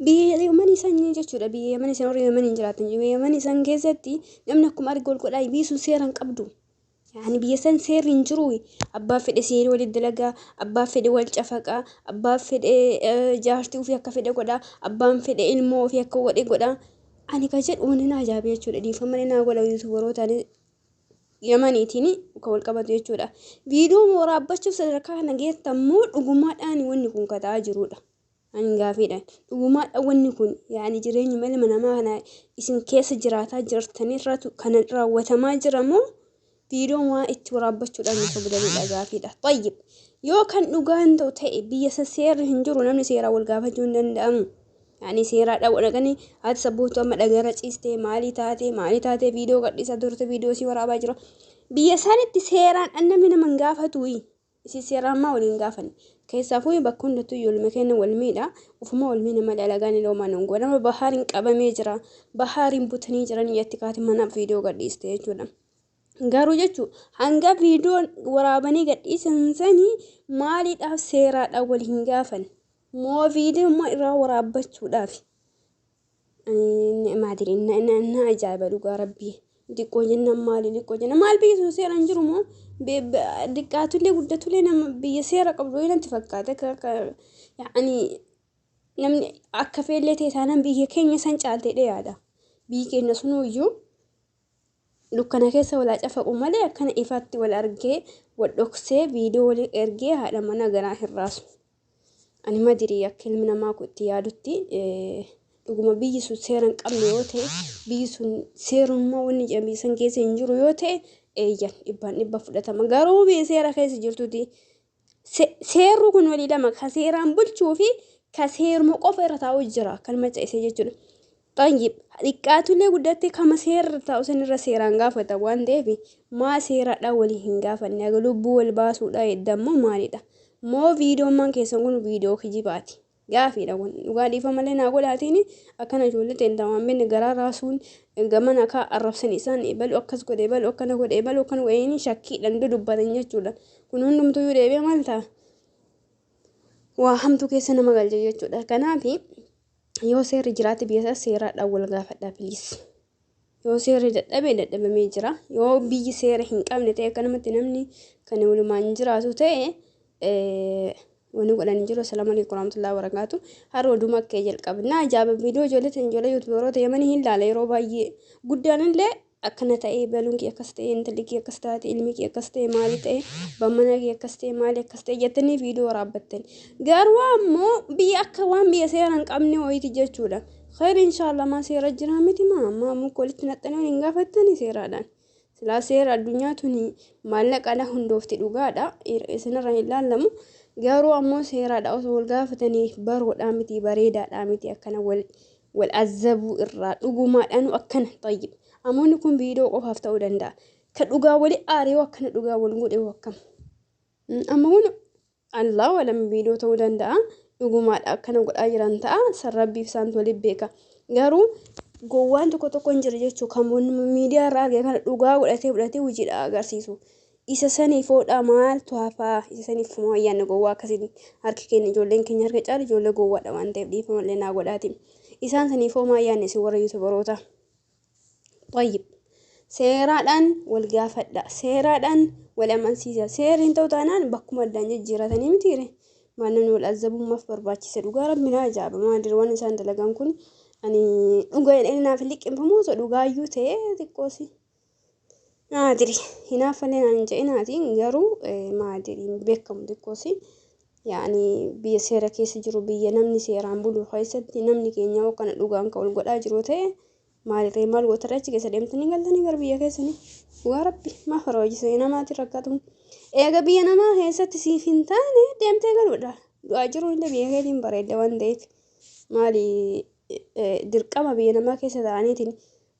Biyya Yamanii sanyii jechuudha. Biyya Yamanii san warri Yamanii hin jiraatan. Biyya Yamanii san keessatti namni akkuma arge wal godhaa, biyyi sun seera hin qabdu. Yaani biyya san seerri hin jiru. Abbaa fedhe seerii walitti dalagaa, abbaa fedhe wal cafaqaa, abbaa fedhe jaartii ofii akka fedhe godha, abbaan fedhe ilmoo ofii akka godhe godha. Ani ka jedhu wanni na ajaa'ibe jechuudha. Dhiifama na godha yuutuubaroota Yamaniitiin kan wal qabatu jechuudha. Viidiyoo waraabbachuuf sadarkaa kana geettammoo dhugumaadhaan wanni kun ka ta'aa jirudha. Ani gaafiidha. Dhugumaadhaan wanni kun yaani jireenya ilma namaa kana isin keessa jiraataa jirtanirratu kana raawwatamaa jira moo viidiyoo waan itti waraabbachuudhaan nu sobdanidha gaafiidha. Tayyib. Yoo kan dhugaa hin ta'u ta'e, biyya san seerri hin jiru, namni seeraan wal gaafachuu hin danda'amu. Yaani seeraa dhabu dhaqanii haati sabboontuu amma dhagaarra ciistee maalii taatee maalii taatee viidiyoo gadhiisaa turte, viidiyoo sii waraabaa jira. Biyya sanitti seeraan namni nama hin gaafatu. Isin seeraan maa waliin gaafanne? Keessaafuu bakka hundattuu ijoollee keenya wal miidha. Ufuma wal miidha malee alagaan illee homaa nun godha. Nama bahaariin qabamee jira. Bahaariin butanii jiran jetti kaati mana viidiyoo gadhiiste jechuudha. Garuu jechuun hanga viidiyoo waraabanii gadhiisan sanii maaliidhaaf seeraadhaan wal hin gaafanne? Moo viidiyoo irraa waraabbachuudhaaf? Maadiri na ajaa'iba dhugaa rabbii. Xiqqoo jennaan maali, xiqqoo jennaan maal, biyya sun seera hin jiru moo? Xiqqaatullee guddatullee nama biyya seera qabdu wayii natti fakkaata. Yaani namni akka feellee ta'e taanaan biyya keenya san caaltee yaada. Biyyi keenya sunuyyuu dukkana keessa walaa cafaqu malee akkana ifatti wal argee wal dhoksee viidiyoo walii ergee haadha mana garaa hin raasu. Ani madirii akka ilmi namaa kun itti yaadutti, dhuguma biyyi sun seera hin qabne yoo ta'e, biyyi sun seerummaa wanni jedhamu biyya san keessa hin jiru yoo ta'e, eeyyan dhibbaan dhibba fudhatama. Garuu biyya seera keessa jirtuti seerri kun walii lama, ka seeraan bulchuu fi ka seeruma qofa irra taa'u jira akkanuma ce'isee jechuudha. Tayyib, xiqqaatullee guddatte kama seerra taa'u sanirra seeraan gaafata waan ta'eef, maa seeraadhaan walii hin gaafanne? Aga lubbuu wal baasuudha eddammoo maalidha? Moo viidiyoon keessan kun viidiyoo kijibaati? Gaafiidha kun dhugaa, dhiifa malee naa godhaatiin. Akkana ijoollee ta'e waan binne garaa raasuun gamana akka arrabsan isaan balu, akkas godhe, balu akkana godhe, balu akkana godhe, shakkiidhaan dudubbatan jechuudha. Kun hundumtuyyuu deebi'ee maal ta'a? Waa hamtuu keessa nama galcha jechuudha. Kanaaf yoo seerri jiraate biyya isaa seeraadhaan wal gaafadhaa, please. Yoo seerri dadhabe dadhabamee jira. Yoo biyyi seera hin qabne ta'e, akkanumatti namni kan walumaan jiraatu ta'e, wanni godhan jiru. Assalaamu alaikum warahmatullahi wabarakatuh. Har'a oduma akka jalqabna. Ajaa'iba, viidiyoo ijoollee ta'e, ijoollee yuutuubaroota Yamanii hin ilaala yeroo baay'ee. Guddaan illee akkana ta'ee, baluun kee akkas ta'e, intalli kee akkas taate, ilmi kee akkas ta'e, maali ta'e, bammana kee akkas ta'e, maali akkas ta'e jettanii viidiyoo waraabbattan. Garuu ammoo biyya akka waan biyya seera hin qabne wayiiti jechuudha. Khayr inshaallah, maa seera jira miti, maa maa muka walitti naxxanii waliin gaafattanii seeraadhaan? Silaa seera addunyaa tuni maallaqaadha hundoofti, dhugaadha, isinirra hin laallamu. Garuu ammoo seeraadha osoo wal gaafatanii baroodhaa miti, bareedaadhaa miti, akkana wal wal azabuu irraa dhugumaadhaan akkana. Tayyib, amoonni kun viidiyoo qofaaf ta'uu danda'a. Ka dhugaa wali aare yoo akkana dhugaa wal godhe yoo akkam? Amma kun Allah walam viidiyoo ta'uu danda'a. Dhugumaadha akkana godhaa jiran ta'a. San rabbiif isaantu waliin beeka. Garuu gowwaan tokko tokko hin jira jechuu, kan miidiyaa irraa arge kana dhugaa godhatee fudhatee hojiidha agarsiisu. Isa saniif hoodhaa maaltu hafaa? Isa saniif wayyaanni gowwaa akkasiin harki keenya, ijoolleen keenya harka caalu ijoollee gowwaadha waan ta'eef, dhiifama illee naa godhaati. Isaan saniif hoo maa yaadne isin warra yuutubaroota? Tayyib. Seeraadhaan wal gaafadha. Seeraadhaan wal amansiisa. Seerri hin ta'u taanaan bakkuma addaan jijjiiratanii mitiire. Maal namni wal azabummaaf barbaachise? Dhugaa rabbi na ajaa'iba. Maal waan isaan dalagan kun? Ani dhugaa jedhanii naaf hin liqimfamu, osoo dhugaayyuu ta'ee xiqqoosi. Maadiri hinaaffallee naan hin je'inaati, garuu maadiri hin beekamu xiqqoosi. Yaani biyya seera keessa jiru, biyya namni seeraan bulu keessatti namni keenya hoo kana dhugaan kan wal godhaa jiru ta'e, maalirree maal gootarra achi keessa deemtanii galtanii gara biyya keessanii? Dhugaa rabbi maaf barbaachisa namaatti rakkatu? Eega biyya namaa keessatti siif hin taane deemtee galuudha. Du'aa jiru illee biyya keetiin bareedda waan ta'eef, maali dirqama biyya namaa keessa ta'aniitiin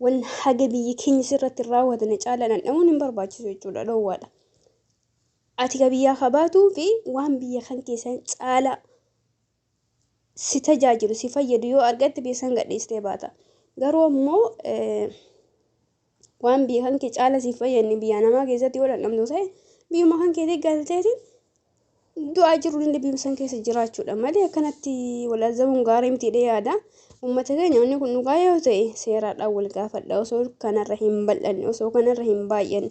waan haga biyyi keenya sirratti raawwatan caalaa dhandhamuun hin barbaachisu jechuudha, dhoowwaadha. Ati ka biyyaa kabaatuu fi waan biyya kan keessan caalaa si tajaajilu, si fayyadu yoo argatte, biyya san gadhiistee baata. Garuu ammoo waan biyya kan kee caala si fayyadne biyya namaa keessatti yoo dhandhamtu ta'e, biyyuma kan keetii galteetiin Du'aa jiru illee biyya san keessa jiraachuudha malee akkanatti wal azabuun gaarii miti jedhee yaada. Uummata keenya, wanni kun dhugaa yoo ta'e seeraadhaan wal gaafadha. Osoo kanarra hin bal'anne, osoo kanarra hin baay'anne,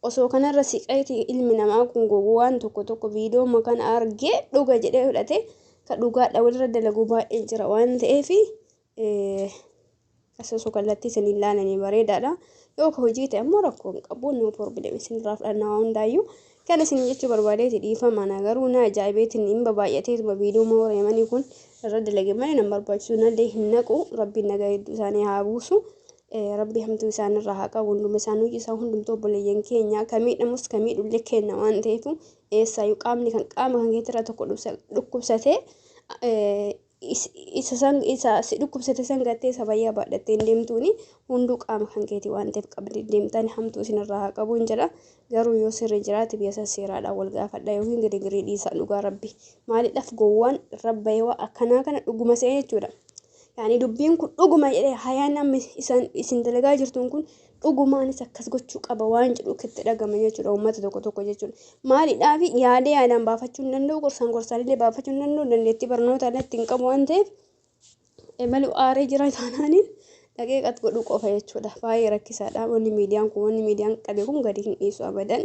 osoo kanarra siqeeti ilmi namaa kun gowwaan tokko tokko viidiyoo kana argee dhuga jedhee fudhate ka dhugaadha walirra dalagu baay'ee jira waan ta'eef, osoo kallattii isin ilaalanii bareedaadha. Yoo ka hojii ta'e ammoo rakkoo hin qabu, no problem, isinirraa fudhannaa waan hundaayyuu. Kan isin jechuu barbaadeeti, dhiifama na garuu na ajaa'ibeetiin hin babaay'ateetuma viidiyoo wareemanii kun irra dalage malee nan barbaachisu nallee hin naqu. Rabbiin nagaa hedduu isaanii haa buusu. Rabbi hamtuu isaanirraa haa qabu. Hunduma isaanii isaa hundumtuu obboleeyyan keenya, ka miidhamus ka miidhullee kenna waan ta'eef, eessaayyuu qaamni kan qaama kan keetirraa tokko dhukkubsatee isa san isa si dhukkubsate san gattee isa fayyaa baadhattee hin deemtuuni. Hunduu qaama kan keetii waan ta'eef qabdee deemtan, hamtuu isinirraa haa qabu hin jedha. Garuu yoo sirri jiraate biyya san seeraadhaan wal gaafadha yookiin girgirii dhiisaa. Dhugaa rabbi, maaliidhaaf gowwaan rabbayee waa akkanaa kana dhuguma se'e jechuudha. Yaani dubbiin kun dhuguma jedhee hayaan amma isan isin dalagaa jirtuun kun dhugumaanis akkas gochuu qaba waan jedhu itti dhagama jechuudha uummata tokko tokko jechuudha. Maaliidhaaf yaadee yaadaan baafachuu hin danda'u, gorsaan gorsaan illee baafachuu hin danda'u, dandeettii barnoota illee ittiin qabu waan ta'eef malu aaree jira taanaaniin dhaqee qat godhuu qofa jechuudha. Baay'ee rakkisaadha. Wanni miidiyaan kun, wanni miidiyaan qabe kun gadi hin dhiisu abadan.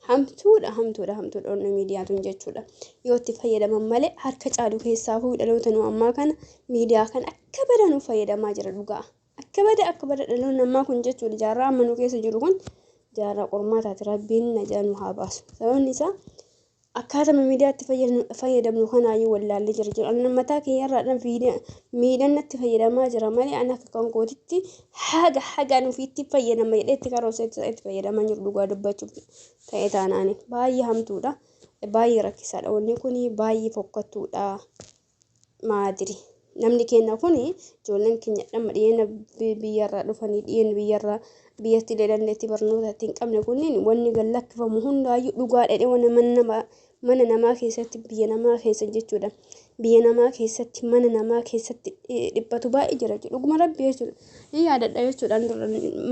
Hamtuudha, hamtuudha, hamtuudha wanni miidiyaa tun jechuudha. Yoo itti fayyadaman malee harka caalu keessaafuu dhaloota nu ammaa kana miidiyaa kana akka badaa nu fayyadamaa jira dhugaa. Akka bada, akka bada dhaloonni ammaa kun jechuudha. Jaarraa amma nu keessa jiru kun jaarraa qormaataati, rabbiin najaa nu haa baasu. Sababni isaa akkaatama miidiyaatti fayyadamnu kanaayyuu wallaallee jira jira. Ani mataa kiyyarraadhaan miidhaan natti fayyadamaa jira malee ani akka kan kootitti haga hagaan ofiitti fayyadama jedhee itti karoorsa itti fayyadamaa jiru dhugaa dubbachuuf ta'e taanaani. Baay'ee hamtuudha. Baay'ee rakkisaadha. Wanni kun baay'ee fokkattuudha. Maadiri. Namni keenya kun, ijoolleen keenya dhamma dhiyeenya biyyarraa dhufanii, dhiyeenya biyyarraa biyyatti illee dandeettii barnoota itti hin qabne kunniin, wanni gad lakkifamu hundaayyuu dhugaa dhedhee wanni mana namaa keessatti, biyya namaa keessa jechuudha. Biyya namaa keessatti, mana namaa keessatti dhiphatu baay'ee jira jechuudha. Dhuguma rabbi jechuudha. Ni yaadadha jechuudha, dura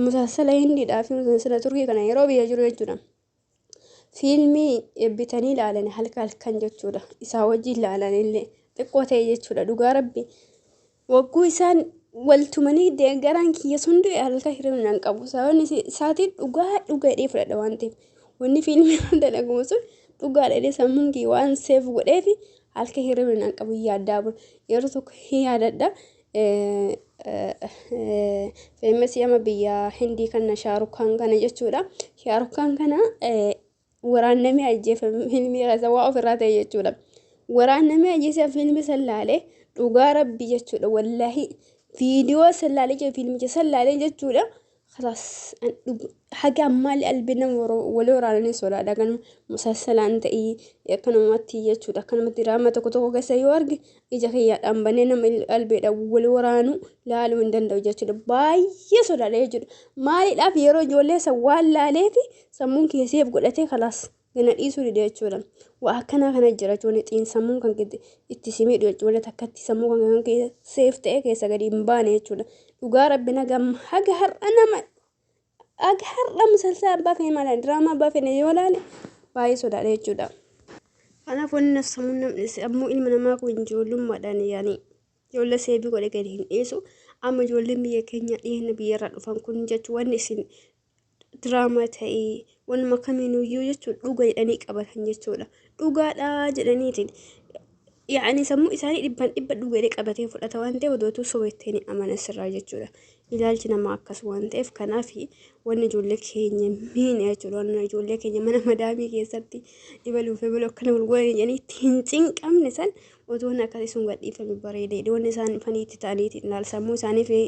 musaasala Hindiidhaa fi musaasala Turkii kana yeroo biyya jiru jechuudha. Fiilmii bitanii ilaalan halkan halkan jechuudha. Isaa wajjin ilaalan illee xiqqoo ta'e jechuudha dhugaa rabbi. Wagguu isaan waltumanii garaan kiyya sun du'e, halkan hirribni nan qabu. Sababni isaatiin dhugaa dhuga jedhee fudhadha waan ta'eef. Wanni fiilmii irra dalagamu sun dhugaa jedhee sammuun kiyya waan save godheef halkan hirribni nan qabu, yaaddaa bula. Yeroo tokko hin yaadadha. Famous amma biyya Hindii kana Shaarukaan kana jechuudha. Shaarukaan kana waraannamee ajjeefame fiilmii keessa waa ofirraa ta'e jechuudha. Waraannamee ajjeese fiilmii san laalee, dhugaa rabbi jechuudha, wallaahi viidiyoo san laalee jiru, fiilmicha san laalee jechuudha. Khalaas, haga ammaallee albii nama walii waraananii sodaadha kan musassalaan ta'ii akkanumatti jechuudha. Akkanumatti diraama tokko tokko keessa yoo arge ija kiyyaadhaan banee nama albeedhaan walii waraanuu laaluu hin danda'u jechuudha. Baay'ee sodaadha jechuudha. Maaliidhaaf yeroo ijoollee san waan laaleef sammuun kiyya save godhatee khalaas gana dhiisuu dide jechuudha. Waa akkanaa kana jira jechuudha. Xiinsammuun kan itti si miidhu jechuudha. Takkatti sammuu kan save ta'e keessa gadi hin baane jechuudha. Dhugaa rabbi nagam haga har'a nama haga har'a musalsaa abbaa fee maala diraamaa abbaa fee yoo laale baay'ee sodaadha jechuudha. Kanaaf wanni sammuu namni sammuu ilma namaa kun ijoollummaadhaan yaani ijoollee save godhe gadi hin dhiisu. Amma ijoolleen biyya keenya dhiyeenya biyyarraa dhufan kun jechuun wanni isin diraamaa ta'ee wanuma kamiinuyyuu jechuun dhuga jedhanii qabatan jechuudha. Dhugaadha jedhaniitiin yaani sammuu isaanii dhibban dhibba dhuga jedhee qabatee fudhata waan ta'eef odootuu sobettee ni amana sirraa jechuudha. Ilaalchi namaa akkas waan ta'eef, kanaaf wanni ijoollee keenya miine jechuudha. Wanni ijoollee keenya mana madaamii keessatti ibaluuf ibaluu akkana wal godhanii jedhanii itti hin cinqamne san otoon akkasii sun gadhiifame bareedee. Wanni isaan faniitti ta'aniiti ilaala sammuu isaanii fi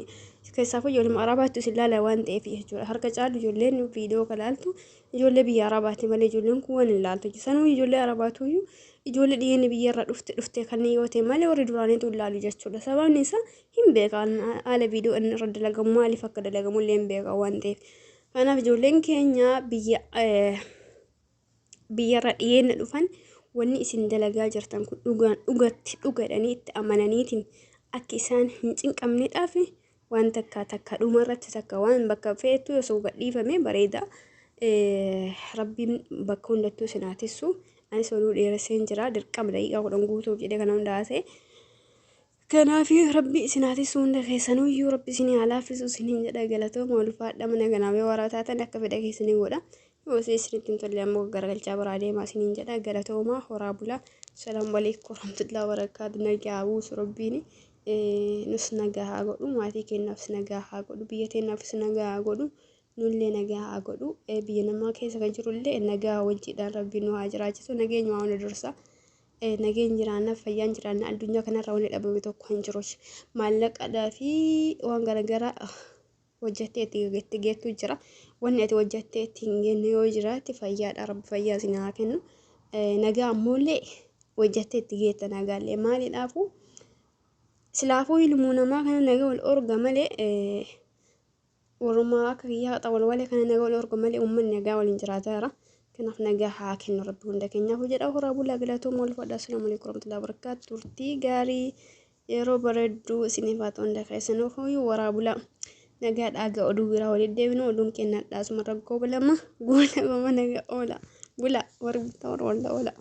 keessaafuu ijoollee arabaatti isin ilaala waan ta'eef jechuudha. Harka caalu ijoolleen viidiyoo kan ilaaltu ijoollee biyya arabaati malee ijoolleen kun waan hin ilaaltu. Sanuu ijoollee arabaatuyyuu ijoollee dhiyeenya biyyarraa dhufte dhufte kan yoo ta'e malee warri duraaniitu ilaalu jechuudha. Sababni isaa hin beekan haala viidiyoo inni irra dalagamu, maaliif akka dalagamu illee hin beekan waan ta'eef. Kanaaf ijoolleen keenya biyya biyyarra dhiyeenya dhufan, wanni isin dalagaa jirtan kun dhugaan dhugatti dhugadhanii itti amananiitiin akka isaan hin cinqamneedhaaf waan takka takka dhuma irratti takka waan bakka feetu osoo gadhiifame bareeda. Rabbiin bakka hundattuu isin haa tissu. Anis oduu dheeresseen jira, dirqama daqiiqaa 10 guutuuf jedhee kana hunda haasa'e. Kanaaf Rabbi isin haa tissu, hunda keessanuyyuu Rabbi isin haa laaffisu isiniin jedha. Galatooma, ulfaadha. Mana kanaaf yoo haaraa taatan akka fedha keessanii godha. Yoo isinitti hin tolle ammoo garagalchaa biraa deemaa isiniin jedha. Galatooma, horaa bulaa. Salaamu alaikum warahmatullahi wabarakaatu. Nagaa buusu Rabbiin, nus nagaa haa godhu, maatii keenyaafis nagaa haa godhu, biyya teenyaafis nagaa haa godhu, nullee nagaa haa godhu. Biyya namaa keessa kan jirullee nagaa wajjiidhaan Rabbiin nu haa jiraachisu. Nageenya waa hunda dursa. Nageen jiraanna, fayyaan jiraanna, addunyaa kanarra wanni dhabame tokko hin jiru. Maallaqadhaa fi waan garaagaraa hojjattee itti geettu jira. Wanni ati hojjattee itti hin geenne yoo jiraate fayyaadha. Rabbi fayyaa isin haa kennu. Nagaa ammoollee hojjattee itti geetta. Nagaallee maaliidhaafu silaafuu ilmuu namaa kana nagaa wal orga malee, warumaa akka kiyyaa xawalwalee kana nagaa wal orga malee, uummanni nagaa waliin jiraataa jira. Kanaaf nagaa haa kennu Rabbi hunda keenyaaf jedha. Horaa bulaa, galatooma, wal fadhaa. Assalaamu alaikum warahmatullahi wabarakatuh. Turtii gaarii, yeroo bareedduu isiniif haa ta'u hunda keessanuu. Horaa bulaa, nagaadhaa. Ga oduu biraa walitti deebinu. Oduun kennadhaa asuma rakkoo bulama goolabama. Nagaa oola bula, warri bultaa warra oola.